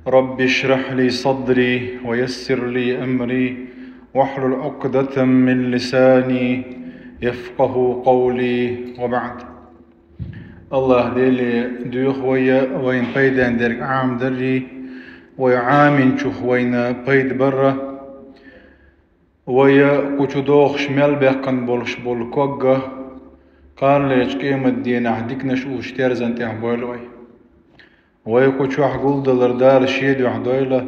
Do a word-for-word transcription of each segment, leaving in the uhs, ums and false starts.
رب اشرح لي صدري ويسر لي أمري واحلل عقدة من لساني يفقهوا قولي وبعد. АллахӀ Деле доьху вай вайна пайден дерг Ӏамадаррий, вай Ӏаминчух вайна пайда барра. Вай кху чу дохуш мел баьккхина болуш болу ког а, кханалерчу къематдийнахь диканаш уьш терзан тӀехь бойла вай. Вай кху чохь гулдалар Дала Шен дуьхьа дойла,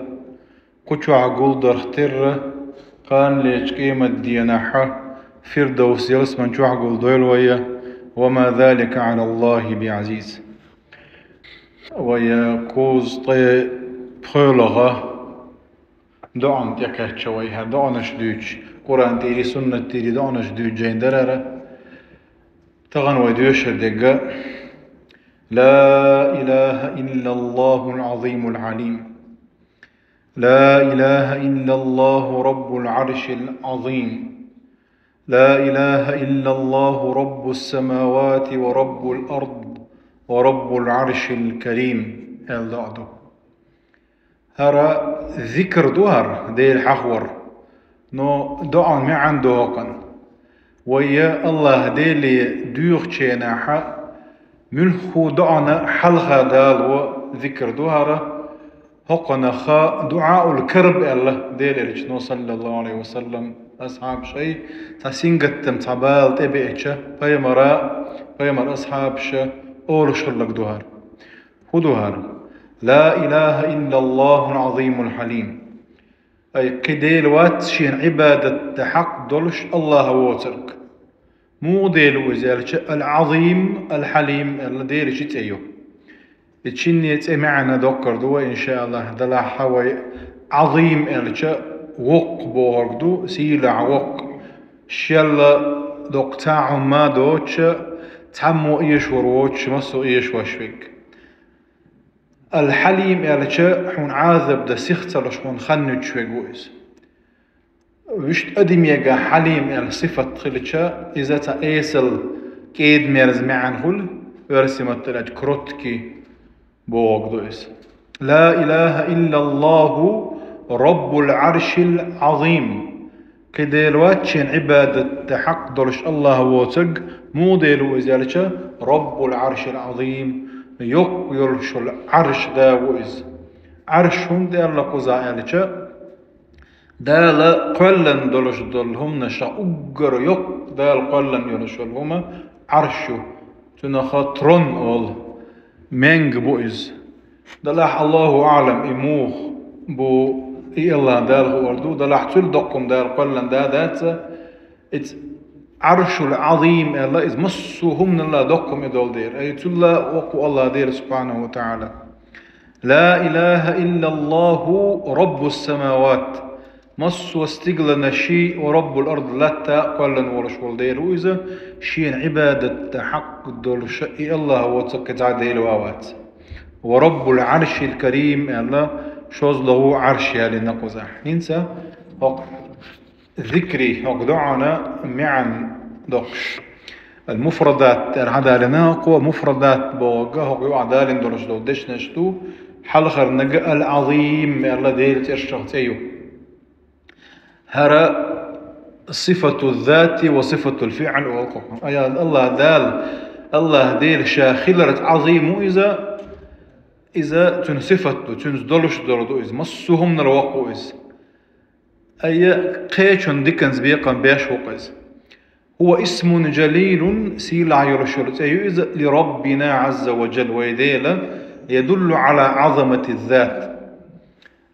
кху чохь гулдарх терра, кханалерчу къематдийнахь Фирдовс ялсаман чохь гулдойла вай, وما ذلك على الله بعزيز. Вай кхузткъе пхоьалгӀа доӀана тӀекхаьчча вай, хӀара доӀанаш дуьйцуш, Къуръан тӀера, суннат тӀера доӀанаш дуьйцуш жайна дара хӀара. Тахана вай доьшур дерг: لا إله إلا الله العظيم الحليم. لا إله إلا الله رب العرش العظيم. لا إله إلا الله رب السماوات ورب الأرض ورب العرش الكريم. Аьлла доӀа ду. ХӀара зикр ду хӀара, Дела хьахор. Но доӀан маьӀна ду хӀокхуьнан. Вай АллахӀ Деле доьхучу хенахь муьлхха доӀана хьалха далаво зикр ду хӀара. ХӀокхунах дуӀаул карб аьлла Делан элчано, саллаллаху Ӏалайхи ва саллам, асхьабашка. Цхьа сингаттам, цхьа бала тӀебеача, пайхамара, пайхамар асхьабаша олуш хилларг ду хӀара. ХӀун ду хӀара? لا إله إلا الله العظيم الحليم. Ай, кхин Дела вац шена Ӏибадат дан хьакъ долуш АллахӀ воцург. Муха Дела ву иза аьлча, Ал-Ӏазим, Ал-Хьалим аьлла Делан ши цӀе ю. И шинне цӀе маьӀна доккхур ду вай, иншааллахӀ, делахь а вай Ӏазим аьлча, воккха бохург ду, сийлахь, воккха. Шелла доккха цхьа хӀума доцуш, цхьаммо эшор воцуш, массо а эшош верг. Ал-Хьалим аьлча, хьуна Ӏазап дан сих ца луш, хьуна хан нуьтуш верг ву иза. Вуьшта адамега Хьалим аьлла сифат хилча, иза цхьа эсала кӀеда-мерза маьӀна хуьлу, оьрсийн маттахь аьлча, кроткий бохург ду иза. لا إله إلا الله رب العرش العظيم. Кхин Дела вац шена Ӏибадат дан хьакъ долуш АллахӀ воцург. Муха Дела ву иза аьлча, Раббул Ӏаршил Ӏазим, йоккха йолуш йолу Ӏарш да ву иза. Ӏарш хӀунда аьлла кхузахь аьлча, Дала кхоьллина долуш долу хӀуманашах уггар йоккха Дала кхоьллина йолуш йолу хӀума Ӏарш ю. Цунах трон олу. Менга бу иза. Делахь, Аллаху аӀлам, и муха бу, и АллахӀ Дала хуур ду. Делахь, цул доккха хӀума Дала кхоьллина да, дац. Иза Ӏаршул Ӏазим аьлла, иза массо а хӀуманал а доккха хӀума и долу дела. Ай, цул а воккха ву АллахӀ Дела, субхьанаху ва тагӀала. لا إله إلا الله رب السماوات. Массо а стигланаш ва Раббул ард, латта а кхоьллина волуш волу Дела ву иза, шена Ӏибадат дан хьакъ долуш и АллахӀ воцург кхин цхьа Дела ван вац. Ва Раббул Ӏаршил карим аьлла, шозлагӀа ву Ӏарш ялийна кхузахь. ХӀинца хӀокху зикри, хӀокху доӀана маьӀна доккхуш. Ал-муфрадат аьлла хьадалина, кхо муфрадат бохург, хӀокху юкъахь далийна долуш долу дешнаш ду, хьалхарниг Ал-Ӏазим аьлла Делан цӀершах цӀе ю. ХӀара сифату ззати ва сифатул фиӀл олу кху. Ай, АллахӀ Дала, АллахӀ Дела Ша хиларца Ӏазим ву иза, иза цуьнан сифат ду, цуьнца долуш долу ду иза, массо а хӀуманал воккха ву иза. Ай, кхечун диканца бекхам беш ву-кх иза. هو اسم جليل, сийлахь йолуш йолу цӀе ю иза, لربنا عز وجل, вай Дела, يدل على عظمة الذات.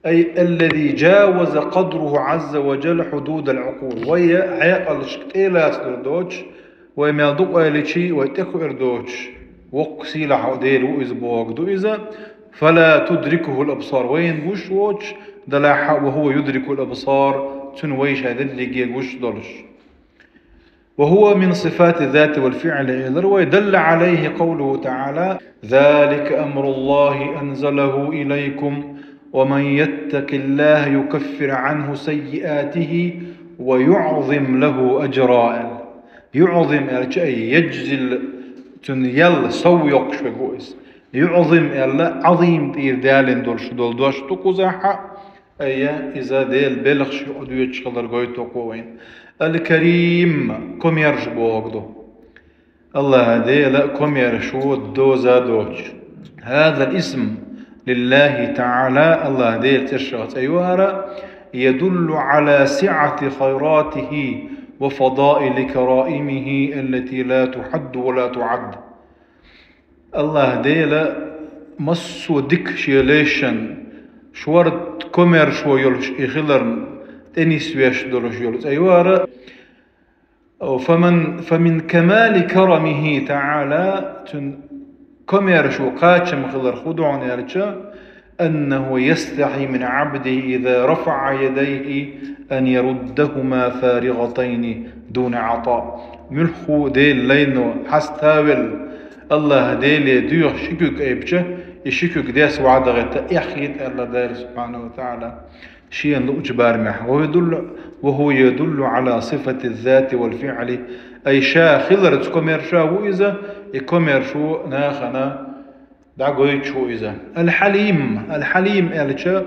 أي الذي جاوز قدره عز وجل حدود العقول. Вай хьекъалшка тӀе а лацадур доцуш, вай мел дукха аьлча а, вай тӀекхуьур доцуш, воккха сийлахь Дела ву иза бохург ду иза. فلا تدركه الأبصار, вайна гуш воцуш, делахь а, وهو يدرك الأبصار, цуьнан вай шайн дерриге гуш долуш. وهو من صفات الذات والفعل, элира вай, دل عليه قوله تعالى: ذلك أمر الله أنزله إليكم ومن يتق الله يكفر عنه سيئاته ويعظم له أجرا. يعظم аьлча, ай, يجزل, цуьнан ял сов йоккхуш верг ву иза. يعظم аьлла, Ӏазим тӀера далийна долуш долу дош ду кхузахь, айя, иза Делан белхаш юкъадоьдуш хилар гойту кхо вайна. الكريم, комаьрша бохург ду. АллахӀ Дела комаьрша ву, доза доцуш. هذا الاسم لله تعالى, АллахӀ Делан цӀершах цӀе ю хӀара, يدل على سعة خيراته وفضائل كرائمه التي لا تحد ولا تعد. АллахӀ Дела массо а дика шен лешан, шорта комаьршо йолуш и хиларна тӀе нисвеш долуш йолу цӀе ю хӀара. فمن، فمن كمال كرمه تعالى, цуьнан комаьршо, кхачам хилар хӀун ду хьуна аьлча, أنه يستحي من عبده إذا رفع يديه أن يردهما فارغتين دون عطاء. Муьлхха Делан лайно хьаставелла, АллахӀ Деле доьху ши куьг айбича, и ши куьг дес ваӀда гӀетта эхь хета аьлла Дала субхьанаху ва таӀала. Шена луучу барамехь. وهو يدل، وهو يدل على صفة الذات والفعل. Ай ша хиларца комаьрша ву иза, и комаьршо нахана дӀагойтуш ву иза. الحليم, الحليم аьлча,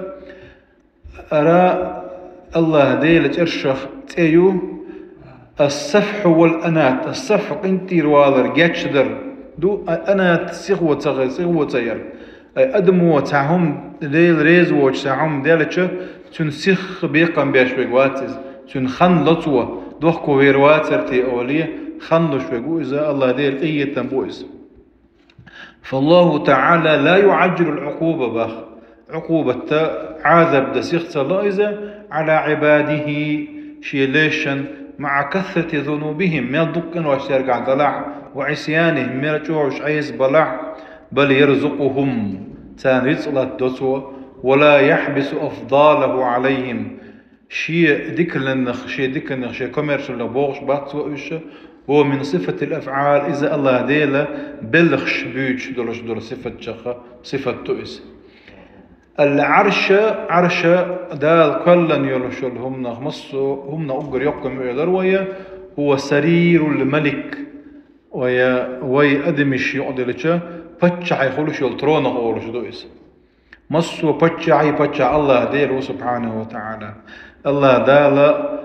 хӀара АллахӀ Делан цӀершах цӀе ю, الصفح والأناة, الصفح къинтӀера валар, гечдар ду, а, анат сихо ца хи-, сихо ца яр. Ай адамо цхьа хӀума, Дела реза воцуш цхьа хӀума делча, цуьнан сиха бекхам беш верг вац иза. Цуьнан хан ло цо, дохко вер вацара те олий, хан луш верг ву иза, АллахӀ Делан къинхетам бу иза. فالله تعالى لا يعجل العقوبة бах. Ӏукъубат, Ӏазап дан сиха ца ло иза, على عباده, шен лешан, مع كثرة ذنوبهم, мел дукха къинош цаьргахь далахь, وعصيانهم, мел чӀогӀа уьш Ӏеса балахь, بل يرزقهم, царна рицкъ латтадо цо, ولا يحبس أفضاله عليهم, шен диканах, шен диканах, шен комаьршаллах бохуш бац цо уьш, ومن صفة الأفعال, иза АллахӀ Делан белхаш буьйцуш долуш долу сифатех сифат ду иза. العرش, Ӏарш, Дала кхоьллина йолуш йолу хӀуманах, массо а хӀуманах уггар йоккха ма олура вай, هو سرير الملك, вай, вай адамаш юкъаделча, паччахьий хуьлуш йолу тронах олуш ду иза. Массо а паччахьий паччахь АллахӀ Дела ву, субхьанаху ва таӀала. АллахӀ Дала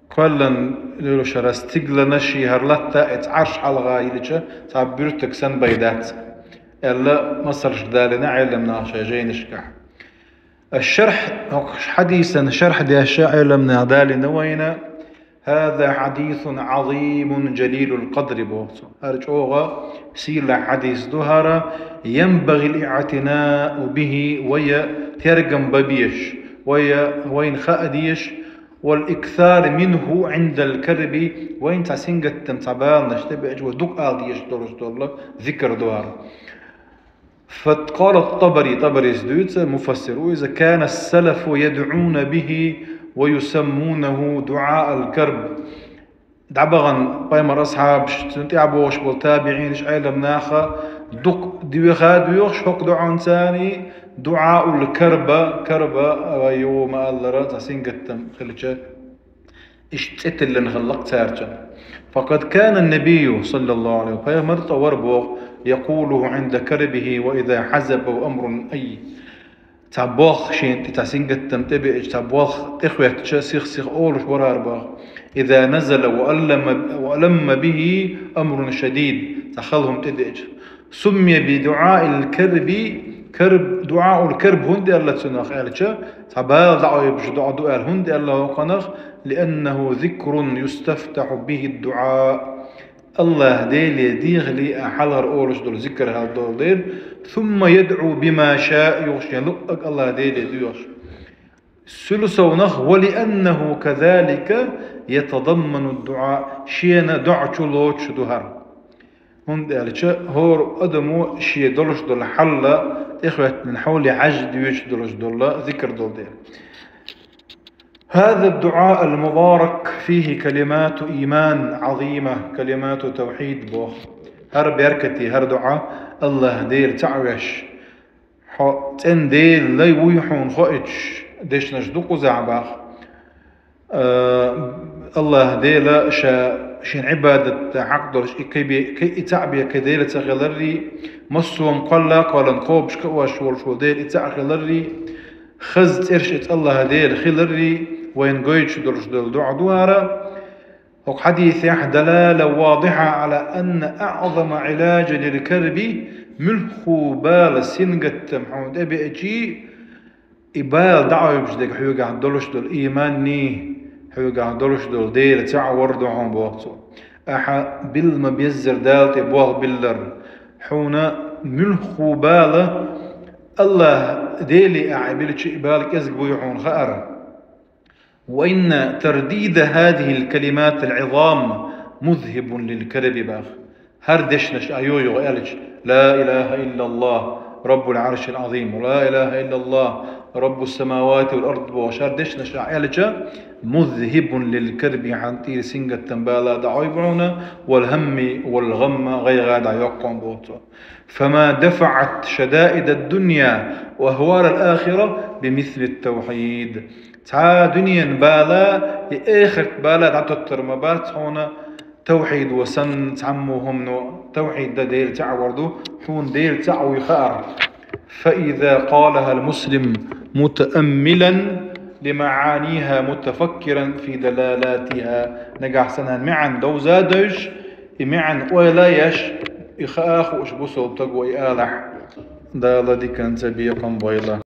кхоьллина йолуш хӀара стиглана шен хӀара латта, оцу Ӏарш хьалха йиллича, цхьа буьртиг санна бен дац, аьлла, масалш далийна Ӏеламнаха шайн жайнашкахь. الشرح, хӀокху хьадисан шарх деш Ӏеламнаха далийна вайна, هذا حديث عظيم جليل القدر боху цо. ХӀара чӀогӀа сийлахь хьадис ду хӀара, ينبغي الاعتناء به, вай тергам бан безаш, вай, вайна хаа дезаш, والإكثار منه عند الكرب, вайна цхьа сингаттам, цхьа баланаш тӀебеача вай дукха ала дезаш долуш долу зикр ду хӀара. فقال الطبري, ТӀабарис дуьйцу, муфассир ву иза, كان السلف يدعون به ويسمونه دعاء الكرب. ДӀабахана пайхамаран асхьабаш, цунна тӀаьхьа богӀуш болу табиӀинаш, Ӏеламнаха дукха доьха а доьхуш хӀокху дуӀанца, дуӀаул карба, карба вай юха ма-аллара, цхьа сингаттам хилча, иштта цӀе тиллина хилла-кх цаьрца. فقد كان النبي صلى الله عليه وسلم, пайхамар цкъа вара боху, يقوله عند كربه وإذا حزبه أمر أي. Цхьа болх шена тӀе, цхьа сингаттам тӀебеача, цхьа болх тӀехӀоьттича, сих-сиха олуш вара хӀара боху. إذا نزل وألم، وألم به أمر شديد, цхьа хала хӀума тӀедеача. سمي بدعاء الكرب, карб, дуӀаул карб хӀунда аьлла цунах аьлча, цхьа бала дӀаойбуш доӀа ду аьлла хӀунда аьлла хӀокхунах, لأنه ذكر يستفتح به الدعاء. АллахӀ Деле дехале а хьалхара олуш долу зикр хьал долу дела, ثم يدعو بما شاء, юха шен луъург АллахӀ Деле доьхуш. Цуьнан совнах, ولأنه كذلك يتضمن الدعاء, шена доӀа чулоцуш ду хӀара. ХӀунда аьлча хӀора адамо шен долуш долу хьал тӀехӀоьттина хьоле хьаьжжа доьшуш долуш долу зикр долу дела. هذا الدعاء المبارك فيه كلمات إيمان عظيمة، كلمات توحيد боху. ХӀара беркате, хӀара доӀа АллахӀ Дела цхьаъ веш, хьо цӀена Дела лай вуй хьуна хоуьйтуш дешнаш ду кхузахь боху. Э, АллахӀ Дела ша Шен Ӏибадат хьакъ долуш и кхин бе-, кхин и цхьаъ бен кхин Дела ца хиларрий, массо а кхолла а кхоллан кхобуш кхаъош волуш волу Дела и цхьаъ хиларрий, хаза цӀераш и цӀа Аллахь Дела хиларрий, вайна гойтуш долуш долу доӀа ду хӀара. ХӀокху хьадисехь далала вадихьа Ӏала анна аъзама Ӏилажа лил карби, муьлхху бала сингаттам хьуна тӀебеачий, и бала дӀаӀойбуш дерг хьоьгахь долуш долу ийманний, хьоьгахь долуш долу Дела цхьаъ вар ду хьуна боху цо. Ахьа билма беззара Дала тӀе болх биллар. Хьуна муьлхху бала Аллахь Деле ахьа билча и бала кӀезиг буй хьуна хаьара. Ва инна тардида хӀазихил калиматил Ӏизам музхибун лил карби бах. ХӀара дешнаш а юха-юха аьлча: ла илаха иллаллахь, Раббул Ӏаршил Ӏазим, ла илаха иллаллахь, Раббус самавати вал ард бохуш, хӀара дешнаш а аьлча, музхибун лил карби, хьан тӀера сингаттам бала дӀаӀойбу хьуна, вал хӀамми вал гӀамма, гӀайгӀа дӀайоккху боху цо. Фама дафаӀат шадаидад дунья ва ахвалал ахира бимислит тавхьид. Цхьа дуьненан бала, и эхарт бала дӀатоттар ма бац хьуна, тавхьид ва санна цхьаммо хӀумано, тавхьид дан Дела цхьаъ вар ду, хьуна Дела цхьаъ вуй хаьара. Фа иза къалахал муслим мутааммилан лимаӀаниха мутафаккиран фи далалатиха. Нагахь санна маьӀна довза а девзаш, и маьӀна ойла а еш, и хаа а хууш бусалба стаг ву и алахь. Дала диканца бекхам бойла.